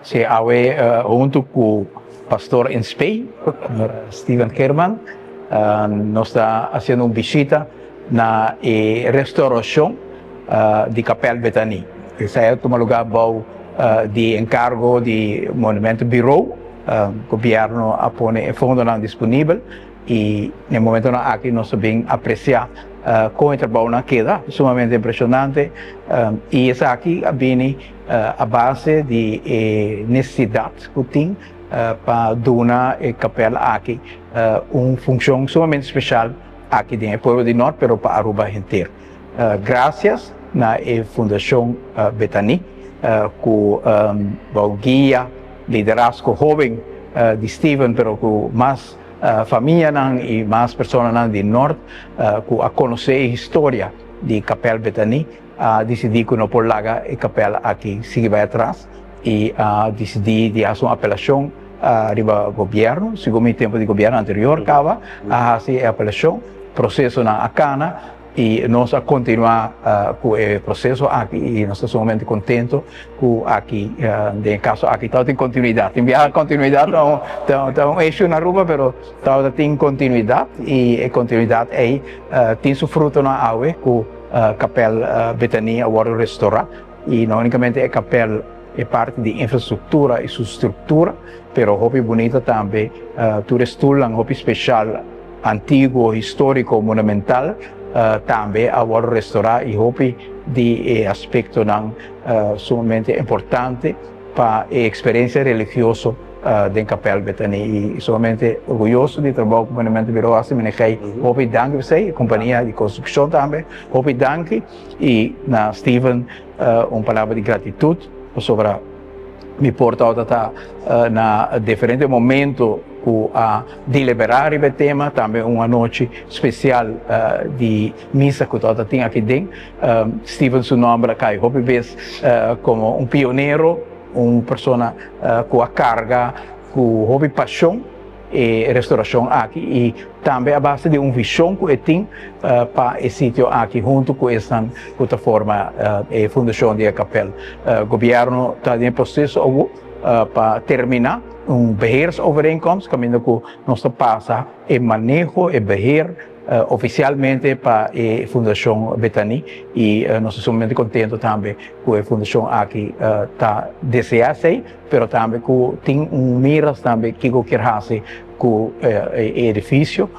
Si awe hunto cu Pastor in spe, Steven Geerman, nos ta haciendo un bishita na e restauracion di Kapel Bethanie. Esai a tuma lugar bou di encargo di Monumento Bureau. Gobierno a pone e fondonan disponibel y na e momentonan aki nos ta bin aprecia con e trabounan keda, sumamente impresionante y esaki a bini a base di e necesidad cu tin pa duna e kapel aki un funcion sumamente special aki den e pueblo di Noord pero pa Aruba henter. Gracias na e Fundacion Bethanie cu bao guia liderazgo hoben di Steven pero cu mas famianan y mas personanan di Noord cu a conoce e historia di Kapel Bethanie a disidí ku no por laga e kapèl aki sigui bai atras i a disidí di hasi un apelashon riba gobièrnu. Segun mi tempu di gobièrnu anterior kaba a hasi e apelashon, prosesonan a kana i nos a kontinuá ku e proseso aki i nos ta sumamente kontento ku aki den e kaso aki tabatin kontinuidat. Tin biaha kontinuidat ta un issue na Aruba pero tabata tin kontinuidat i e kontinuidat ei tin su frutonan awe ku Kapel Bethanie a wòrdu restorá i no únikamente e kapel, e parti di infrastruktura i su struktura, pero hopi bunita tambe tur e stulnan hopi speshal, antiguo, históriko, monumental tambe a wòrdu restorá i hopi di e aspektonan sumamente importante pa e eksperensia religioso den Kapel Bethanie. I sumamente orguyoso di trabou ku Monumento Bureau hasi. Meneer Gey, hopi danki pa esei, e kompania di konstrukshon tambe, hopi danki. I na Steven un palabra di gratitut pasobra mi por tabata ta na diferente momento ku a deliberá riba e tema, tambe un anochi spesial di misa ku tabata tin aki den. Steven su nòmber a kai hopi bes komo un pionero, un persona ku a karga ku hopi pashon e restaurashon aki i tambe a base di un vishon ku e tin pa e sitio aki huntu ku esnan ku ta forma e fundashon di e kapel. Gobièrnu ta den e proseso awo pa terminá un beheersovereenkomst kaminda ku nos ta pasa e maneho, e beheer ofisialmente pa e fundashon Bethanie i nos ta sumamente kontento tambe ku e fundashon aki ta deseá esei. Pero tambe ku tin un miras tambe kiko kier hasi ku e edifisio,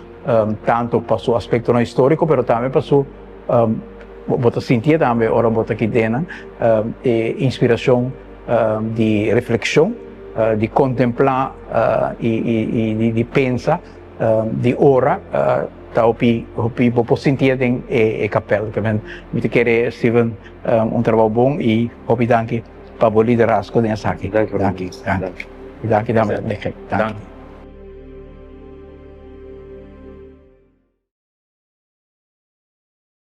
tanto pa su aspektonan históriko pero tambe pa su, bo ta sintié tambe ora bo ta kidénan, e inspirashon di reflekshon, di kontemplá i di pensa, di ora ta hopi hopi bo por sintié den e kapèl. Mi ta kere Steven un trabou bon i hopi danki pa bo liderazgo den esaki. Danki. Danki. Danki. Danki tambe. Danki.